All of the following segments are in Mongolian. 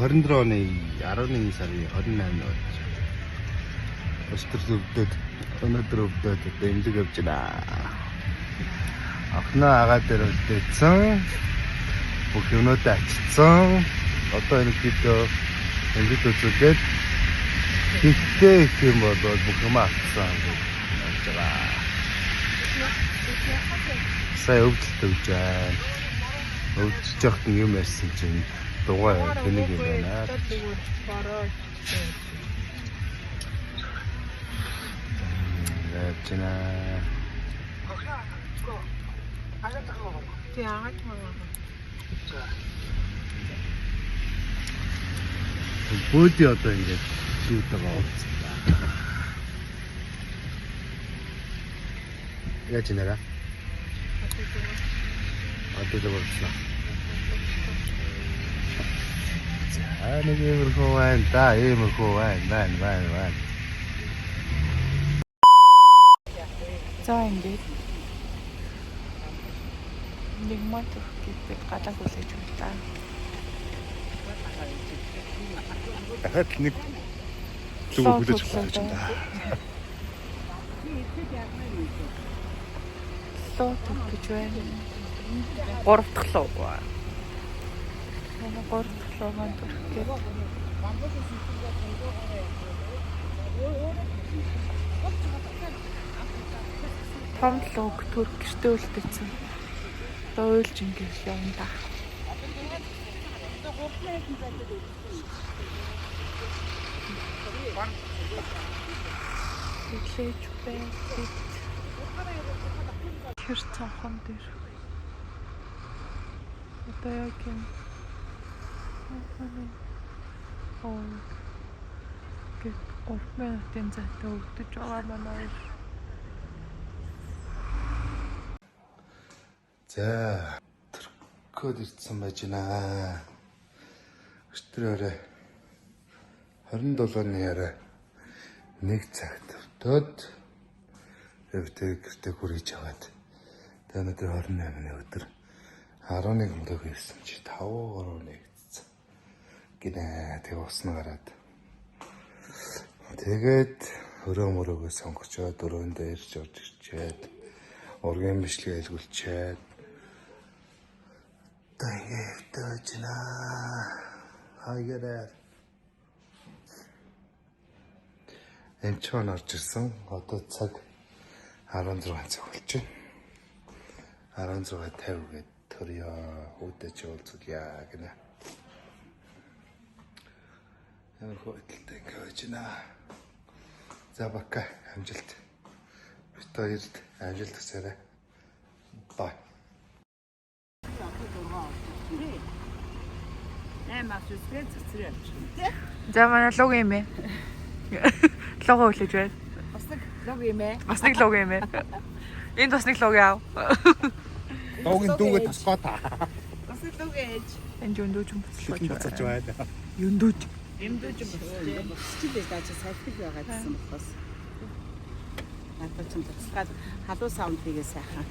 2024 оны 11 сарын 28-нд болж. Өчигдөр өвдөд, өнөөдөр өвдөд одоо эмнэлэг явж байна. Охиноо агаа дээр үлдээсэн. Бүх юмнуудаа ачилсан. Одоо ерөнхийдөө эмнэлэгт үзүүлээд хиттэй их юм бол бүх юм алдсан гэж болж байгаа. Сая өвдөлт өгч байна. Өвдөж явахт нь юм ярьсан чинь дугуй тэнэг юм байна. Явж байна. Тий агаад маа. Бөөди одоо ингээд шүүтэйгээ уулзсан. Яаж нэрэ? Одоо л боллоо. За нэг иймэрхүү байна да, иймэрхүү байна, байна, байна, байна. За ингээд нэг мод гээд гадаа хүлээж байна. Дахиад л нэг лүг хүлээж авах гэж байна. Луу төв гэж байна. Гурав дахь луу. Манай гурав дахь луугаан төрөх гээд. Том лууг төрөх гэртээ үлдээсэн. Одоо уйлж ингээд явна да. Тэглэж байдаг. Тэр цонхон дээр. Одоо яг юм. Оо. Гэт 3 минутын зайтай өвдөж байгаа манай хоёр. За Туркод ирсэн байж байна. Өчигдөр орой 27-ны орой 1 цагт өвдөд өвдөг гэртээ хүрэж аваад тэгээ өнөөдөр 28-ны өдөр 11 мөрөг ирсэн чи 5 3 нэгдсэн гинэ. Тэгээ усна гараад тэгээд өрөө мөрөөгөө сонгочоод өрөөндөө ирж орж ирчээд ургийн бичлэг айлгуулчаад одоо ингэ өвдөж байна. Хайгараа. Энд ч орж ирсэн. Одоо цаг 16 цаг болж байна. 16:50 гээд төрьё. Үүдээ чи уулзъя гинэ. Ямар хөдөлтэй ингэ байж байна. За бака амжилт. Бит хоёрт амжилт хүсээрэй. Бай. За манай луг юм ээ. Лугаа хүлээж байна. Бас нэг лог юм ээ. Бас нэг луг юм ээ. Энд бас нэг луг яав. Дуугийн дүүгээ тосгоо та. Бас нэг лог ээж. Энд өндөөж буцалж Буцалж байна. байна. Өндөөж. Эмдэж босч. Босч л даа чи салхил байгаа гэсэн бохоос. Надад ч туцгаад халуун саунд хийгээ сайхан.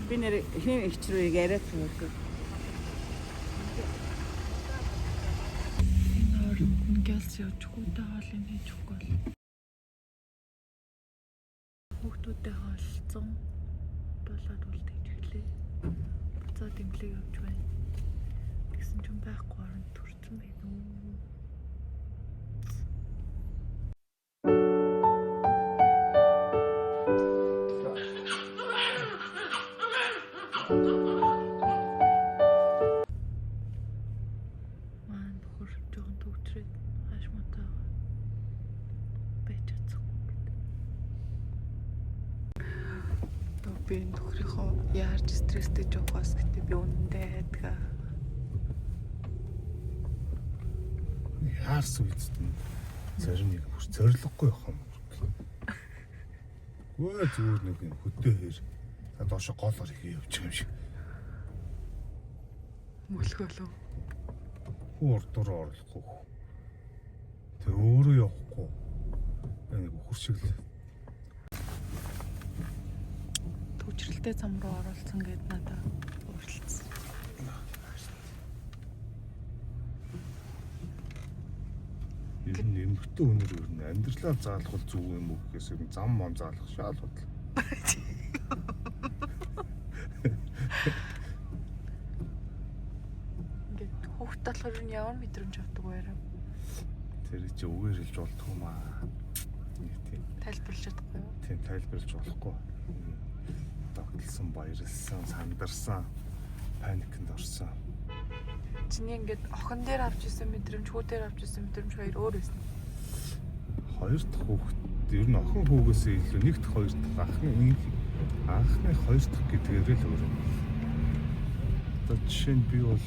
Би нэр хин ихч рүү яриад төгөө. Энэ хооронд нь гялс явж хүүтэй хоолыг хийж өгөхгүй бол. Хүүхдүүдтэй хооллосон. Дуулаад үлдээж өглөө. Буцаад эмнэлэг явж байна. Тэгсэн чинь байхгүй оронд төрсөн байна уу? Маань нөхөр жоохон төвчрээд хааш муутай байж чадсангүй гэдэг. Одоо би энэ нөхрийнхөө яарч стресстэй жоохоос гэдэг би үнэндээ айдгаа. Яарсан үедээ нь зарим нэг бүр зориггүй явах юм. Гөө зүгээр нэг юм хөдөө хэр доошо голоор их явж байгаа юм шиг. Мөлхөөлөө. Хүү урд руу орлохгүй. Тэг өөрөө явахгүй. Нэг үхэр шиг л Төвчрэлтэй зам руу оруулсан гэд надад уралцсан. Хүүхдээ өнөр ер нь амьдралаа заалгах зүг юм уу гэхээс ер нь зам мам заалгах шаал бодлоо. Ингээд хүүхд болохоор ер нь ямар мэдрэмж авдаг вэ? Тэр чи үгээр хэлж болдгоо юм аа. Нэг тийм Тайлбарлаж чадахгүй юу? тийм тайлбарлаж болохгүй. Догтлсон, баярлсан, сандарсан, паникнд орсон. Чиний ингээд охин дээр авч исэн мэдрэмж, хүү дээр авч исэн мэдрэмж хоёр өөр байсан. Хоёр дахь хүүхэд ер нь охин хүүгээс илүү нэг дахь хоёр дахь анхны анхны хоёр дахь гэдгээр л өөр юм. Одоо жишээ нь би бол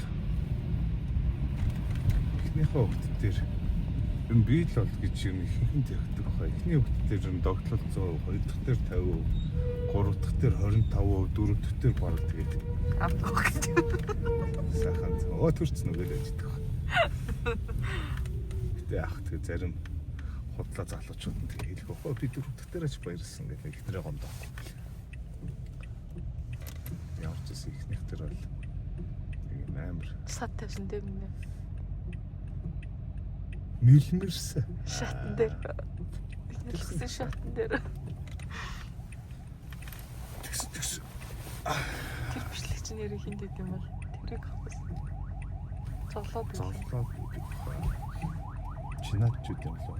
эхнийхээ хүүхэд дээр ер нь би л бол гэж юм ихэнх нь тэгдэг хаа. Эхний хүүхэд дээр ер нь догтлол 100%, хоёр дахь дээр 50%, гурав дахь дээр 25%, дөрөв дахь дээр бараг тэгээд Авдаг гэж. сайхан өө төрцөн үгээл байж идэх. Гэтэ яах тэгээ зарим худлаа залуучууд нь тэгээ хэлэх байхгүй би дөрөв дэх дээр ч баярлсан гэх нэг ихнэрээ гомдоо. Ямар ч байсан ихнийх дээр бол нэг юм амар Сат тавьсан дээр нэ. мэлмэрсэн. Шатан дээр. Эхнэрсэн шатан дээр. Тэгс тэгс. Тэр бичлэг чинь нэрийг хин дэд юм бол тэрийг авахсан. Золоод байлаа. Золлоо гэдэг байна. Чинаад ч үт юм лөө.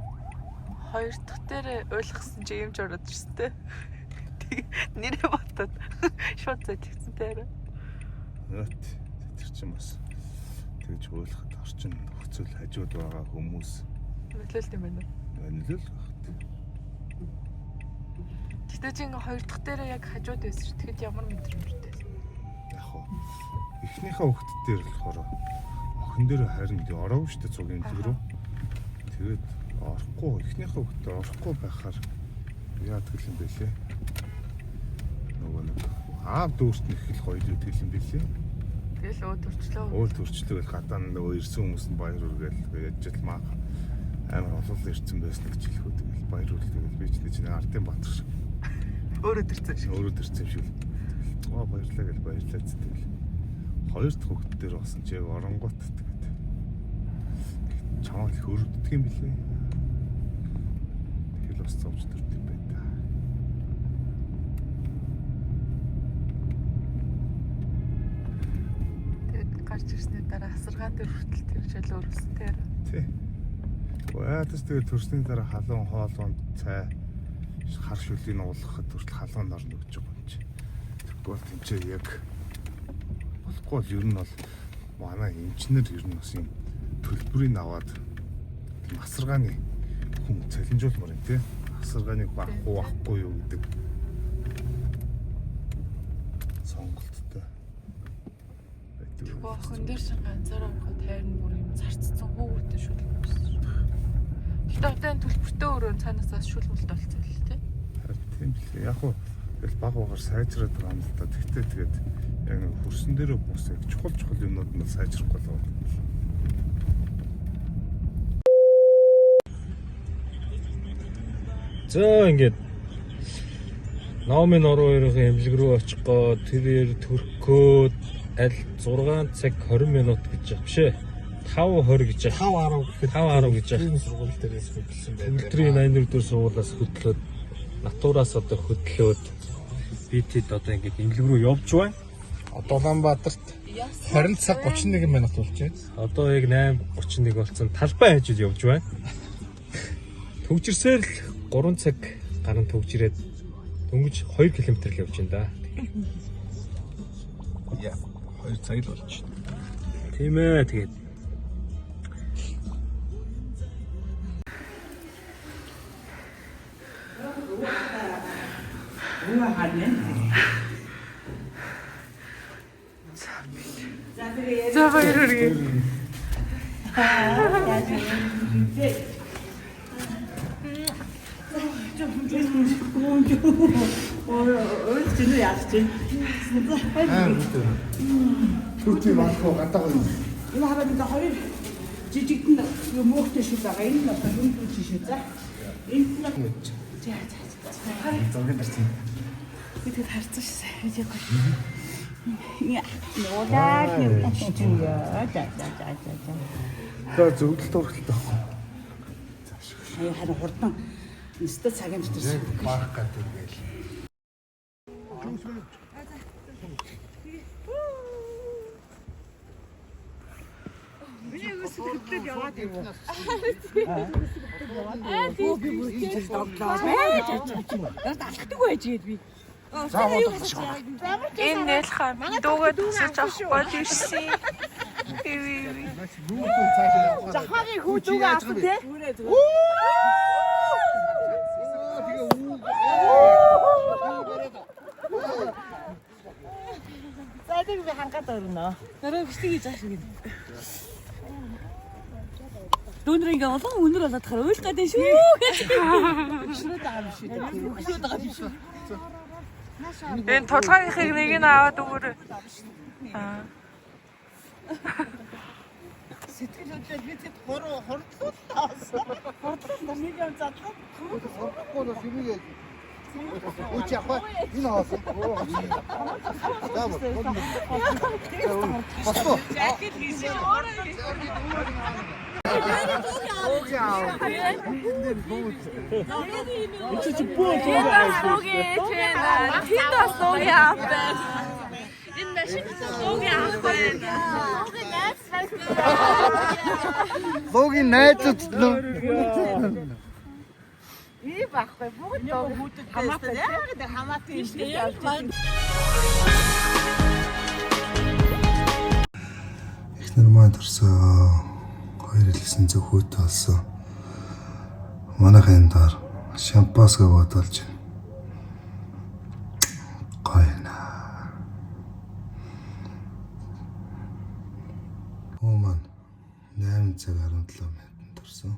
Хоёр дахь дээр ойлгосон чи юмч ороод ирсэн те. Тэг нэрээ ботоод шууд зэ тэгсэн те. Нөт тэр чинь бас тэгж ойлгоход орчин нөхцөл хажууд байгаа хүмүүс Нөлөөлт юм байна. нөлөөлөх багт. Гэтэ чи ингээ хоёр дахь дээр яг хажууд байсан чи тэгэхэд ямар мэдрэмжтэй байсан? Яг хоо эхнийхээ хүүхэд дээр болохоор охин дээр харин тий ороогүй шүү дээ цугийн имлэг рүү. Тэгээд орохгүй эхнийхээ хүүхэд дээр орохгүй байхаар яадаг юм бэлээ. Нөгөө нэг аав дүүрт нь их л гоё гэдэг юм бэлээ. Тэгэл өө төрчлөө. Уул төрчлөө гэл гадаа нөгөө ирсэн хүмүүс нь баяр үргээл яаж л маа амар олол ирсэн байсан гэж хэлэх үү тэгэл баяр үр тэгэл би ч нэг чинь ардын баатар шиг Өөрөө төрсөн шиг. өөрөө төрсөн юм шиг л оо баярлаа гэл баярлаа тэгэл хоёр дахь хүүхэд дээр болсон чи яг оронгот тэгээд чамаа их өрөвддөг юм билээ. Тэгэл бас зовж төрдөг юм байна да. Тэгээд гарч ирсний дараа асаргаан дээр хүртэл тэр жил өрөвсөн те. Тий. Яатас тэгээд төрсний дараа халуун хоол унд цай хар шүлийг нуулгахад хүртэл халуун орно гэж байгаа юм чи. Тэгэхгүй бол тэнцээ яг болохгүй бол ер нь бол манай эмчнэр ер нь бас юм төлбөрийг аваад тийм асаргааны хүн цалинжуулмаар юм тий. Асаргааны хүн авах уу авахгүй юу гэдэг сонголттой байдаг. Тэгвэл охин дээр чинь ганцаараа ороход тайрн бүр юм зарцсан хүүхдтэй шүлэг байсан шүү. Гэтэ одоо энэ төлбөртэй өрөө цаанаасаа шүлмэлт болцсон л тий. Харин тийм л яг хуу тэгэл баг багаар сайжраад байгаа юм л да. Тэгтээ тэгээд яг нэг хөрсөн дээрээ бус яг чухал чухал юмнууд нь сайжрахгүй л байна. За ингээд Номын нуруу хоёрын эмнэлэг рүү очих гоо тэрээр төрөхөд аль 6 цаг 20 минут гэж байгаа биш ээ. 5:20 гэж байгаа. 5:10 гэхэд 5:10 гэж байгаа. энэ сургууль дээрээс хөдөлсөн байдаг. Төгөлдрийн 84 дэх сургуулиас хөдлөөд натураас одоо хөдлөөд би тэд одоо ингээд эмнэлэг рүү явж байна. Одоо Улаанбаатарт 20 цаг 31 минут болж байна. Одоо яг 8:31 болсон талбай хажууд явж байна. Төгжирсээр л 3 цаг гарan төгжрээд дөнгөж 2 км л явж байна да. Яа, 2 цаг л болж байна. Тийм ээ тэгээд За баяр хүргэе. Өөр чинь яах чинь. Аа бүтээ. Түүний малхуу гадаа гоё. Энэ хараад энэ хоёр жижигдэн мөөхтэй шил байгаа. Энэ нь одоо хүн хүн шил за. Энэ нь за за за. Зургийн дарсан. Би тэгэд харцсан шээ. Яг гоё. Нуулаад нэг чинь яа. За за за за за. За зөвлөлт урагталтай байхгүй. Аюу харин хурдан нэстэ цагийн дотор Яг баах гэдэг ингээл. Энэ нээлхаа дүүгээ тусаж авах гэж ирсэн. Иви. Жахагийн хүү дүүгээ авсан тий. За тэг би хангаад өрнө. Дараа бичлэг хийж байгаа шиг. Дүүнэр ингээ олон өнөр болоод тахаар уйлах гэдэг шүү гэж. Өшрөөд байгаа юм шиг. Өглөөд байгаа юм шүү. Энэ тулгааныхыг нэг нь аваад өгөөрэй. Аа. Сэтгэл хөдлөл би тэд хуруу хурдлуу таасан. Хурдлуу нэг юм задлаа. Хурдахгүй бол юм яаж. Үгүй яг ба энэ хоосон. За босоо. Лугийн байна. Тэнд бас лугийн аав байна. Энэ машин лугийн аав байна. Лугийн найз байна. Лугийн найзууд нөө. Би байхгүй бүгд дуу хамаатай. Яг тэр хамаатай юм шиг явж байна. Эхнэр маань төрсөн. Хоёр хэлсэн зөвхөт болсон. Манайхын доор шампанское бодолж байна. Гоё наа. Хүү маань 8 цаг 17 минутанд төрсөн.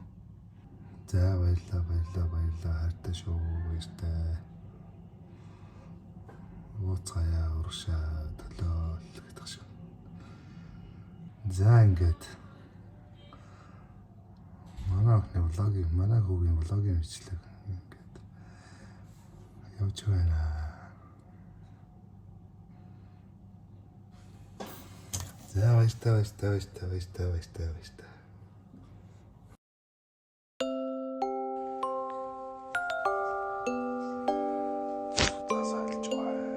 За баярлалаа, баярлалаа, баярлалаа. Хайртай шүү. Баяртай. Ууцгаая, урагшаа, төлөөл гэдэг шиг. За ингээд манай охины влогийн, манай хүүгийн влогийн бичлэг ингээд явж байна. За баяртай, баяртай, баяртай, баяртай, баяртай, баяртай. За сайлж байна.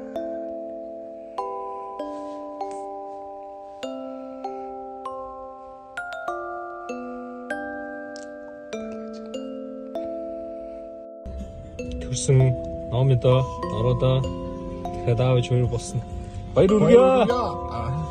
Төрсөн номидо, народа дахиад аав ээж хоёр болсон. Баяр хүргэе. Баяр.